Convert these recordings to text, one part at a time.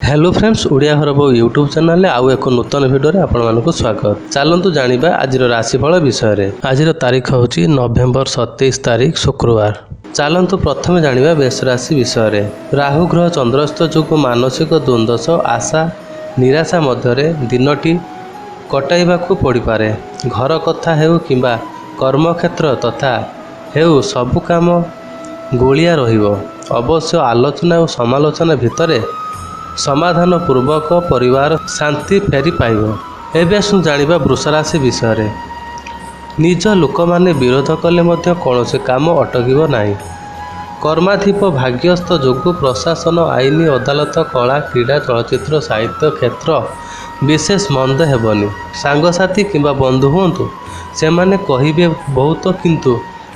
Hello friends, Odia ଘର ବୋଉ YouTube ଚ୍ୟାନେଲରେ ଆଉ ଏକ ନୂତନ ଭିଡ଼ିଓରେ ଆପଣମାନଙ୍କୁ ସ୍ୱାଗତ। ଚାଲନ୍ତୁ ଜାଣିବା ଆଜିର ରାଶିଫଳ ବିଷୟରେ। ଆଜିର ତାରିଖ ହେଉଛି ନଭେମ୍ବର 27 ତାରିଖ, ଶୁକ୍ରବାର। ଚାଲନ୍ତୁ ପ୍ରଥମେ ଜାଣିବା ମେଷ ରାଶି ବିଷୟରେ। ରାହୁ ଗ୍ରହ ଚନ୍ଦ୍ରସ୍ଥ ଯୋଗୁଁ ମାନସିକ ଦ୍ୱନ୍ଦ୍ୱ ସହ ଆଶା ନିରାଶା ମଧ୍ୟରେ ଦିନଟି କଟାଇବାକୁ ପଡ଼ିପାରେ। ଘର କଥା ହେଉ କିମ୍ବା କର୍ମକ୍ଷେତ୍ର କଥା ହେଉ, ସବୁ କାମ ଗୋଳିଆ ରହିବ। ଅବଶ୍ୟ ଆଲୋଚନା ଓ ସମାଲୋଚନା ଭିତରେ ସମାଧାନ ପୂର୍ବକ ପରିବାର ଶାନ୍ତି ଫେରି ପାଇବ। ଏବେ ଆସନ୍ତୁ ଜାଣିବା ବୃଷ ରାଶି ବିଷୟରେ। ନିଜ ଲୋକମାନେ ବିରୋଧ କଲେ ମଧ୍ୟ କୌଣସି କାମ ଅଟକିବ ନାହିଁ। କର୍ମାଧିପ ଭାଗ୍ୟସ୍ଥ ଯୋଗୁଁ ପ୍ରଶାସନ, ଆଇନ, ଅଦାଲତ, କଳା, କ୍ରୀଡ଼ା, ଚଳଚ୍ଚିତ୍ର, ସାହିତ୍ୟ କ୍ଷେତ୍ର ବିଶେଷ ମନ୍ଦ ହେବନି। ସାଙ୍ଗସାଥି କିମ୍ବା ବନ୍ଧୁ ହୁଅନ୍ତୁ, ସେମାନେ କହିବେ ବହୁତ, କିନ୍ତୁ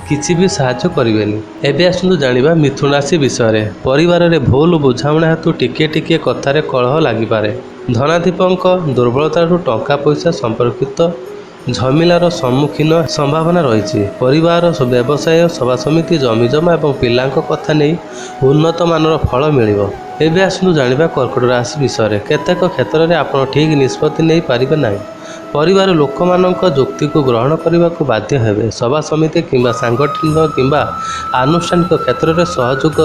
କିଛି ବି ସାହାଯ୍ୟ କରିବେନି। ଏବେ ଆସନ୍ତୁ ଜାଣିବା ମିଥୁନ ରାଶି ବିଷୟରେ। ପରିବାରରେ ଭୁଲ ବୁଝାମଣା ହେତୁ ଟିକିଏ ଟିକିଏ କଥାରେ କଳହ ଲାଗିପାରେ। ଧନାଧିପଙ୍କ ଦୁର୍ବଳତାରୁ ଟଙ୍କା ପଇସା ସମ୍ପର୍କିତ ଝାମେଲାର ସମ୍ମୁଖୀନ ସମ୍ଭାବନା ରହିଛି। ପରିବାର, ବ୍ୟବସାୟ, ସଭାସମିତି, ଜମିଜମା ଏବଂ ପିଲାଙ୍କ କଥା ନେଇ ଉନ୍ନତମାନର ଫଳ ମିଳିବ। ଏବେ ଆସନ୍ତୁ ଜାଣିବା କର୍କଟ ରାଶି ବିଷୟରେ। କେତେକ କ୍ଷେତ୍ରରେ ଆପଣ ଠିକ୍ ନିଷ୍ପତ୍ତି ନେଇ ପାରିବେ ନାହିଁ। ପରିବାର ଲୋକମାନଙ୍କ ଯୁକ୍ତିକୁ ଗ୍ରହଣ କରିବାକୁ ବାଧ୍ୟ ହେବେ। ସଭା ସମିତି କିମ୍ବା ସାଂଗଠନିକ କିମ୍ବା ଆନୁଷ୍ଠାନିକ କ୍ଷେତ୍ରରେ ସହଯୋଗ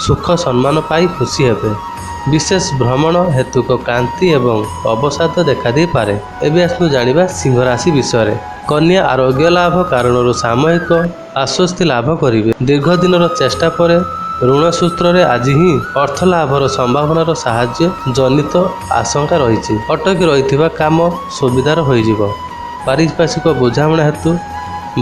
ସୁଖ ସମ୍ମାନ ପାଇ ଖୁସି ହେବେ। ବିଶେଷ ଭ୍ରମଣ ହେତୁକ କ୍ଳାନ୍ତି ଏବଂ ଅବସାଦ ଦେଖାଦେଇପାରେ। ଏବେ ଆସନ୍ତୁ ଜାଣିବା ସିଂହ ରାଶି ବିଷୟରେ। କନ୍ୟା ଆରୋଗ୍ୟ ଲାଭ କାରଣରୁ ସାମୟିକ ଆଶ୍ୱସ୍ତି ଲାଭ କରିବେ। ଦୀର୍ଘ ଦିନର ଚେଷ୍ଟା ପରେ ଋଣ ସୂତ୍ରରେ ଆଜି ହିଁ ଅର୍ଥ ଲାଭର ସମ୍ଭାବନାର ସାହାଯ୍ୟ ଜନିତ ଆଶଙ୍କା ରହିଛି। ଅଟକି ରହିଥିବା କାମ ସୁବିଧାର ହୋଇଯିବ। ପାରିପାର୍ଶ୍ୱିକ ବୁଝାମଣା ହେତୁ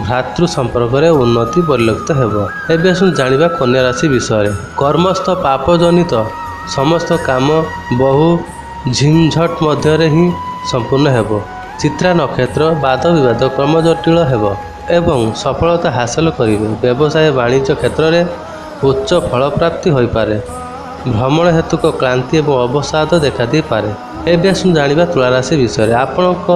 ଭ୍ରାତୃ ସମ୍ପର୍କରେ ଉନ୍ନତି ପରିଲକ୍ଷିତ ହେବ। ଏବେ ଆସନ୍ତୁ ଜାଣିବା କନ୍ୟା ରାଶି ବିଷୟରେ। କର୍ମସ୍ଥ ପାପଜନିତ ସମସ୍ତ କାମ ବହୁ ଝିନଝଟ ମଧ୍ୟରେ ହିଁ ସମ୍ପୂର୍ଣ୍ଣ ହେବ। ଚିତ୍ରା ନକ୍ଷତ୍ର ବାଦ ବିବାଦ କ୍ରମଜଟିଳ ହେବ ଏବଂ ସଫଳତା ହାସଲ କରିବେ। ବ୍ୟବସାୟ ବାଣିଜ୍ୟ କ୍ଷେତ୍ରରେ ଉଚ୍ଚ ଫଳପ୍ରାପ୍ତି ହୋଇପାରେ। ଭ୍ରମଣ ହେତୁକ କ୍ଳାନ୍ତି ଏବଂ ଅବସାଦ ଦେଖାଦେଇପାରେ। ଏବେ ଆସନ୍ତୁ ଜାଣିବା ତୁଳା ରାଶି ବିଷୟରେ। ଆପଣଙ୍କ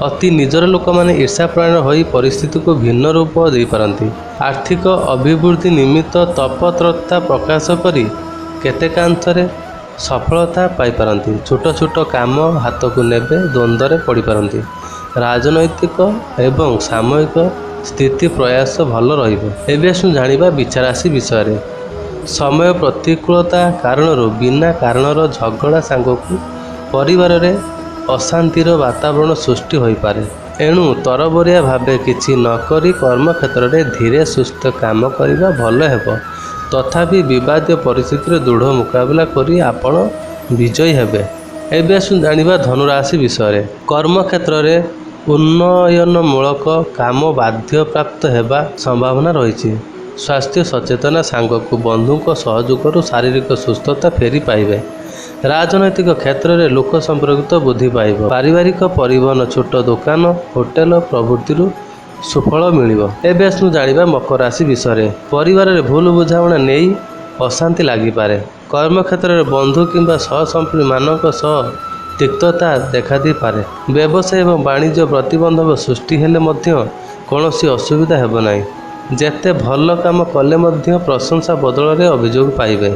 ଅତି ନିଜର ଲୋକମାନେ ଈର୍ଷାପରାୟଣ ହୋଇ ପରିସ୍ଥିତିକୁ ଭିନ୍ନ ରୂପ ଦେଇପାରନ୍ତି। ଆର୍ଥିକ ଅଭିବୃଦ୍ଧି ନିମିତ୍ତ ତତ୍ପରତା ପ୍ରକାଶ କରି କେତେକାଂଶରେ ସଫଳତା ପାଇପାରନ୍ତି। ଛୋଟ ଛୋଟ କାମ ହାତକୁ ନେବେ ଦ୍ୱନ୍ଦ୍ୱରେ ପଡ଼ିପାରନ୍ତି। ରାଜନୈତିକ ଏବଂ ସାମୟିକ ସ୍ଥିତି ପ୍ରୟାସ ଭଲ ରହିବ। ଏବେ ଆସନ୍ତୁ ଜାଣିବା ବିଛା ରାଶି ବିଷୟରେ। ସମୟ ପ୍ରତିକୂଳତା କାରଣରୁ ବିନା କାରଣର ଝଗଡ଼ା ସାଙ୍ଗକୁ ପରିବାରରେ ଅଶାନ୍ତିର ବାତାବରଣ ସୃଷ୍ଟି ହୋଇପାରେ। ଏଣୁ ତରବରିଆ ଭାବେ କିଛି ନ କରି କର୍ମକ୍ଷେତ୍ରରେ ଧୀରେ ସୁସ୍ଥ କାମ କରିବା ଭଲ ହେବ। ତଥାପି ବିବାଦୀୟ ପରିସ୍ଥିତିରେ ଦୃଢ଼ ମୁକାବିଲା କରି ଆପଣ ବିଜୟୀ ହେବେ। ଏବେ ଆସନ୍ତୁ ଜାଣିବା ଧନୁରାଶି ବିଷୟରେ। କର୍ମକ୍ଷେତ୍ରରେ ଉନ୍ନୟନମୂଳକ କାମ ବାଧ୍ୟ ପ୍ରାପ୍ତ ହେବା ସମ୍ଭାବନା ରହିଛି। ସ୍ୱାସ୍ଥ୍ୟ ସଚେତନା ସାଙ୍ଗକୁ ବନ୍ଧୁଙ୍କ ସହଯୋଗରୁ ଶାରୀରିକ ସୁସ୍ଥତା ଫେରି ପାଇବେ। ରାଜନୈତିକ କ୍ଷେତ୍ରରେ ଲୋକ ସମ୍ପର୍କିତ ବୃଦ୍ଧି ପାଇବ। ପାରିବାରିକ ପରିବହନ, ଛୋଟ ଦୋକାନ, ହୋଟେଲ ପ୍ରଭୃତିରୁ ସୁଫଳ ମିଳିବ। ଏବେ ଆସନ୍ତୁ ଜାଣିବା ମକର ରାଶି ବିଷୟରେ। ପରିବାରରେ ଭୁଲ ବୁଝାମଣା ନେଇ ଅଶାନ୍ତି ଲାଗିପାରେ। କର୍ମକ୍ଷେତ୍ରରେ ବନ୍ଧୁ କିମ୍ବା ସହସମ୍ପର୍କୀମାନଙ୍କ ସହ ତିକ୍ତତା ଦେଖାଦେଇପାରେ। ବ୍ୟବସାୟ ଏବଂ ବାଣିଜ୍ୟ ପ୍ରତିବନ୍ଧକ ସୃଷ୍ଟି ହେଲେ ମଧ୍ୟ କୌଣସି ଅସୁବିଧା ହେବ ନାହିଁ। ଯେତେ ଭଲ କାମ କଲେ ମଧ୍ୟ ପ୍ରଶଂସା ବଦଳରେ ଅଭିଯୋଗ ପାଇବେ।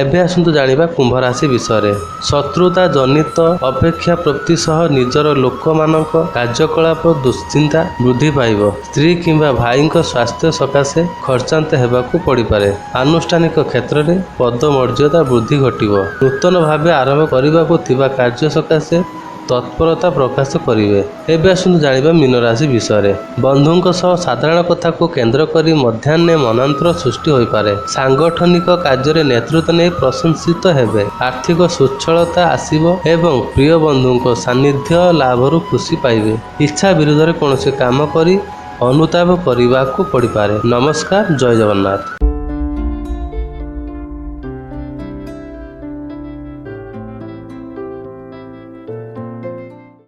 ଏବେ ଆସନ୍ତୁ ଜାଣିବା କୁମ୍ଭ ରାଶି ବିଷୟରେ। ଶତ୍ରୁତା ଜନିତ ଅପେକ୍ଷା ପ୍ରାପ୍ତି ସହ ନିଜର ଲୋକମାନଙ୍କ କାର୍ଯ୍ୟକଳାପ ଦୁଶ୍ଚିନ୍ତା ବୃଦ୍ଧି ପାଇବ। ସ୍ତ୍ରୀ କିମ୍ବା ଭାଇଙ୍କ ସ୍ୱାସ୍ଥ୍ୟ ସକାଶେ ଖର୍ଚ୍ଚାନ୍ତ ହେବାକୁ ପଡ଼ିପାରେ। ଆନୁଷ୍ଠାନିକ କ୍ଷେତ୍ରରେ ପଦମର୍ଯ୍ୟାଦା ବୃଦ୍ଧି ଘଟିବ। ନୂତନ ଭାବେ ଆରମ୍ଭ କରିବାକୁ ଥିବା କାର୍ଯ୍ୟ ସକାଶେ ତତ୍ପରତା ପ୍ରକାଶ କରିବେ। ଏବେ ଆସନ୍ତୁ ଜାଣିବା ମୀନ ରାଶି ବିଷୟରେ। ବନ୍ଧୁଙ୍କ ସହ ସାଧାରଣ କଥାକୁ କେନ୍ଦ୍ର କରି ମଧ୍ୟାହ୍ନେ ମନାନ୍ତର ସୃଷ୍ଟି ହୋଇପାରେ। ସାଂଗଠନିକ କାର୍ଯ୍ୟରେ ନେତୃତ୍ୱ ନେଇ ପ୍ରଶଂସିତ ହେବେ। ଆର୍ଥିକ ସ୍ୱଚ୍ଛଳତା ଆସିବ ଏବଂ ପ୍ରିୟ ବନ୍ଧୁଙ୍କ ସାନ୍ନିଧ୍ୟ ଲାଭରୁ ଖୁସି ପାଇବେ। ଇଚ୍ଛା ବିରୁଦ୍ଧରେ କୌଣସି କାମ କରି ଅନୁତାପ କରିବାକୁ ପଡ଼ିପାରେ। ନମସ୍କାର, ଜୟ ଜଗନ୍ନାଥ।